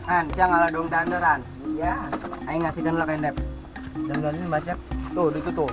Han, sia ngalah dong danderan. Iya. Aing ngasihkeun lah ka endep. Dandanin baca. Tuh, itu tuh.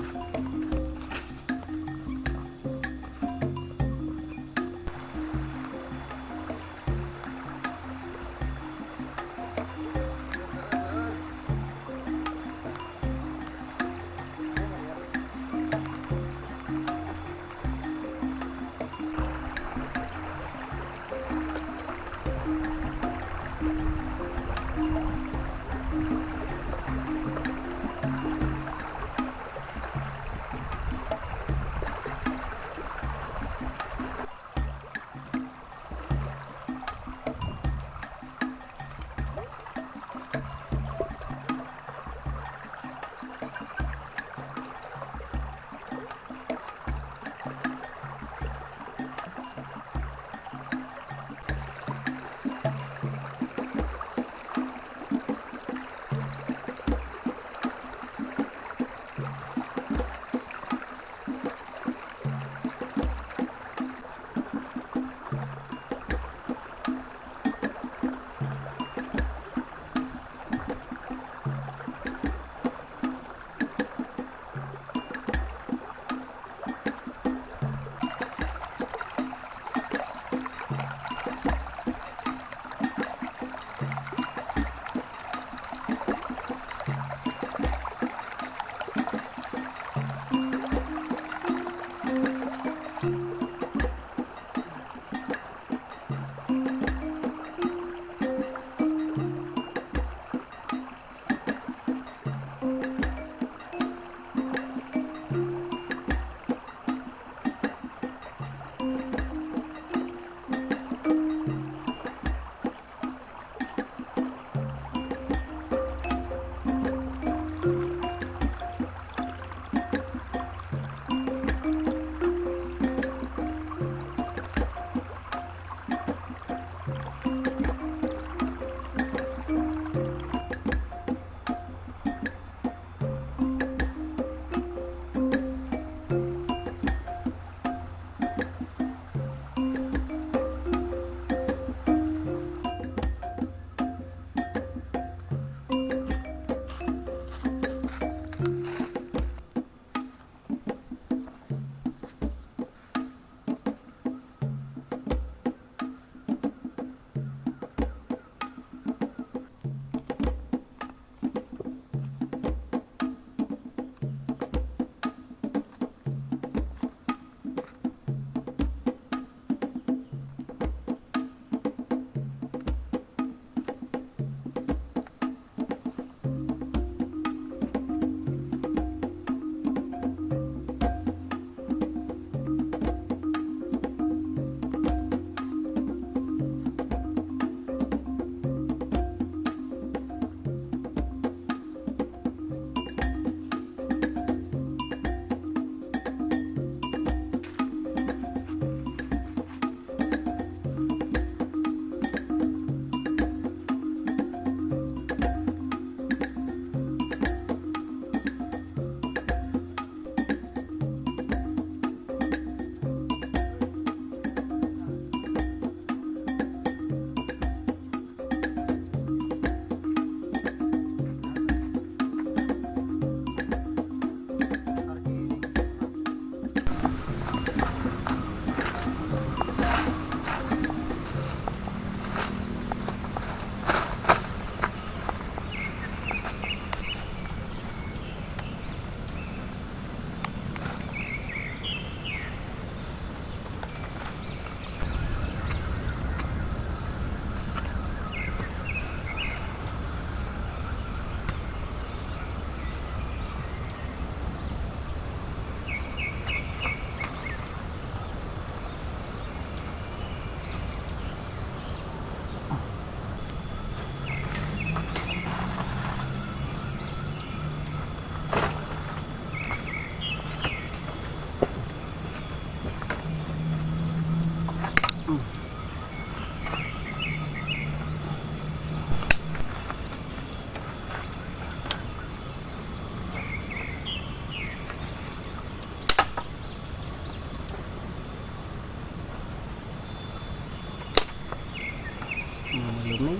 Belum nih.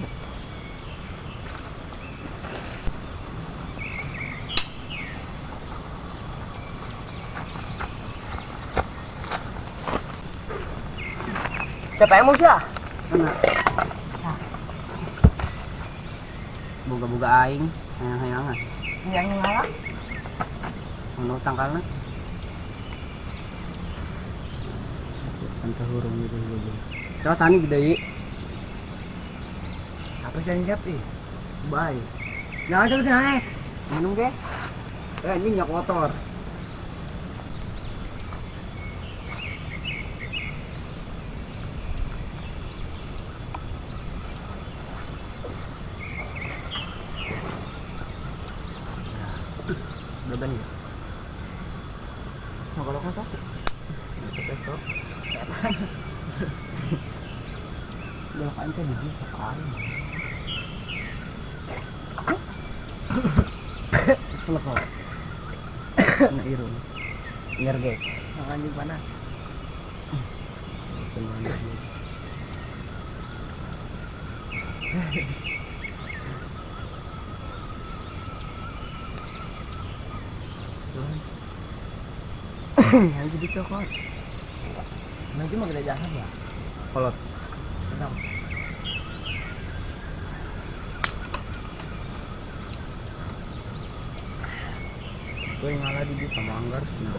Siapa yang mau sih? Mana? Boga-boga aing, hayang-hayangan. Yang ngalah. Ono tangkalna. Tante hurung gitu gitu. Coba tani gede. Apa sih yang ih? Bye. Jangan coba naik. Minum ke? Eh anjing nyak kotor. Udah ban ya? Mau kalau kata? Besok. Udah kan teh di sekali. Kesel kok. Nah, irung. Biar ge. Makan di mana? Yang jadi coklat. Nanti mau kita jasa ya? Kolot. Tenang. Gue ngalah di sama anggar. Nah,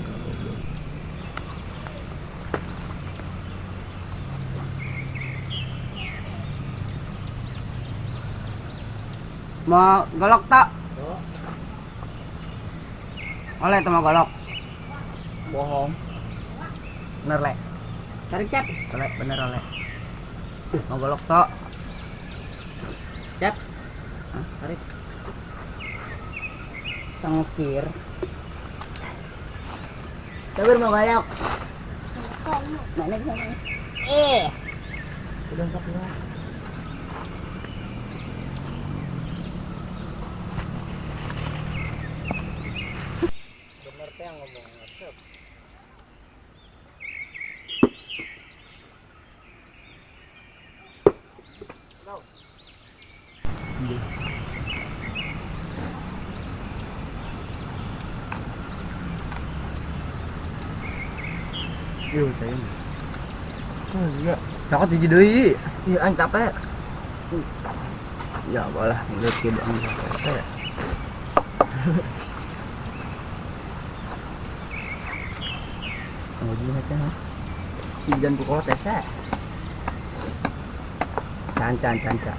mau golok tak? Oleh tuh mau golok. Bohong. Bener le. Tarik cap. Oleh bener oleh. Mau golok tok. Cap. Hah? Tarik. Tangkir. Coba mau golok. Mana mana? Eh. Udah empat lima. Bener teh yang ngomong ngesep. Iya, saya. Oh iya. Cokot hiji deui. Iya, an capek. Ya boleh, mulut kieu doang capek. Oh, juga teh. Hujan pukul teh. Cancan canca.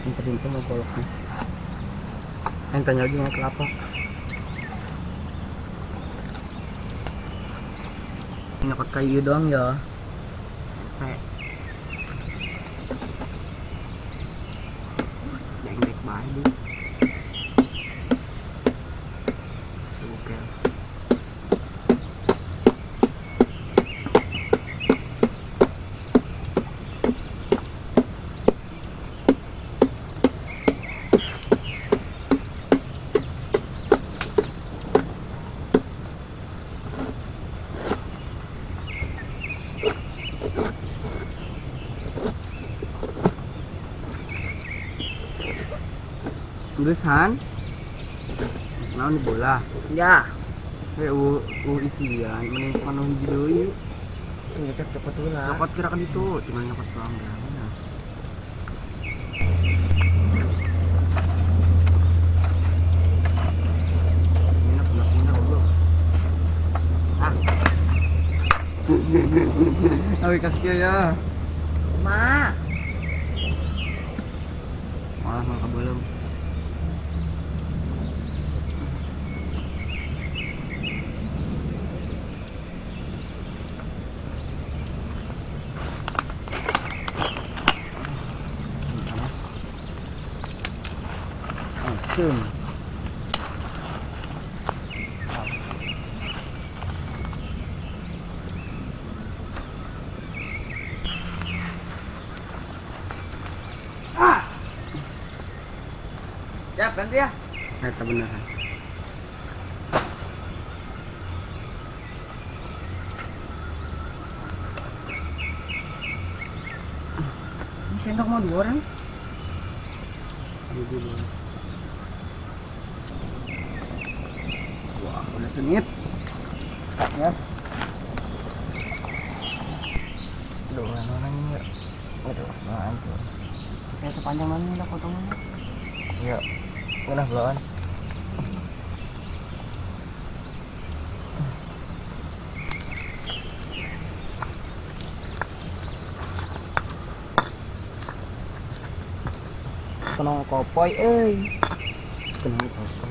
Pinter-pinter mau goloknya. Yang tanya lagi mau kelapa. Nyokot kayu doang ya. Saya. Dengdek bae. Oke. Geus Han. Naon di bola? Ya. Isian mending panu hiji deui. Nyokot cokot heula. Cokot kira kan itu, tinggal nyokot doang ya. Minat minat goblok. Ah. Awi kasih ya. Ma. Malah malah belum. Ah. Siap, ganti ya. Eta beneran. Ini sendok mau dua orang. Wah, udah sengit. Ya. Aduh, hancur. Ya sepanjang mana lah potongnya. Iya. Ngeunah bloan. Kenong kopoy euy. Kenong kopoy.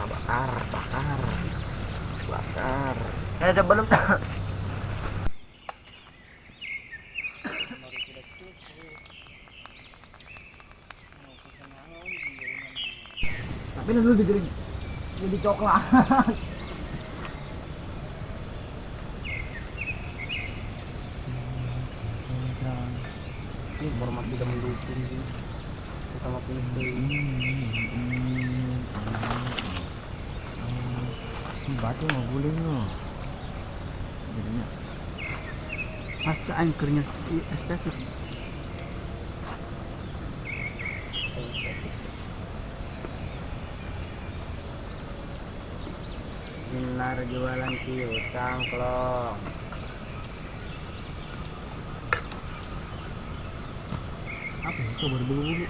Bakar, bakar, bakar. Ada belum? Tapi lu jadi coklat. Ini format tidak mendukung sih. Kita mau pilih ini batu mau guling loh. Jadinya pasti angkernya estetik. Binar jualan ciu cangklong. Apa ya? Coba berbulu-bulu.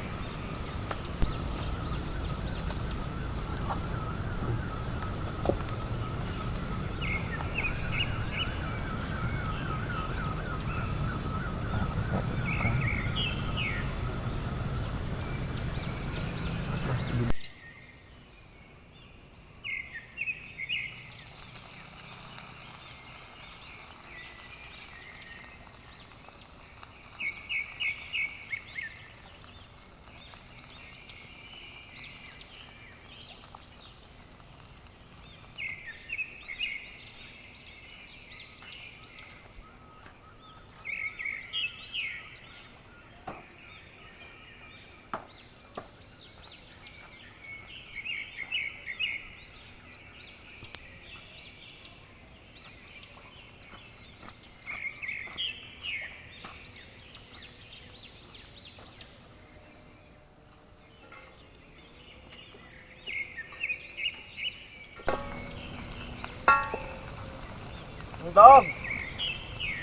Dog.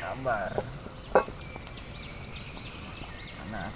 Sabar. Anak.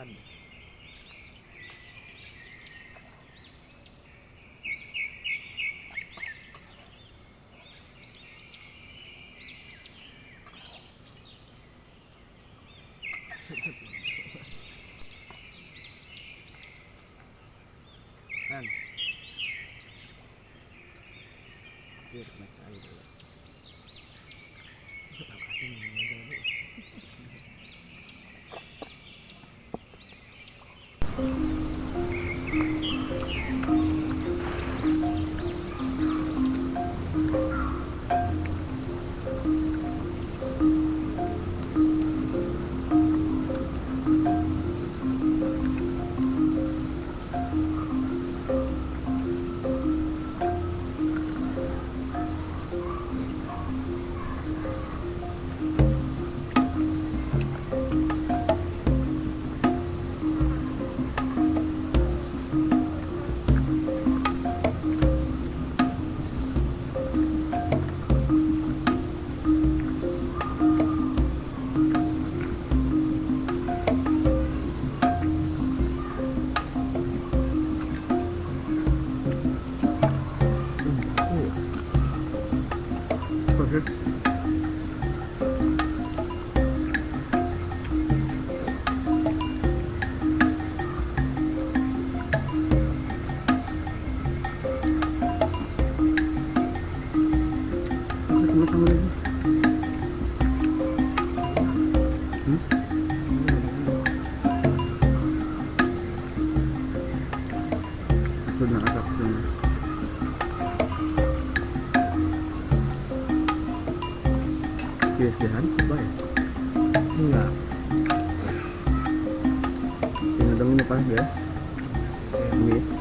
Ad. Kan. Biar match aja dulu. Makasih nih aja dulu. Sudah agak sudah. Iya, hari coba ya? Enggak. Ini dong ini pas ya. Ini.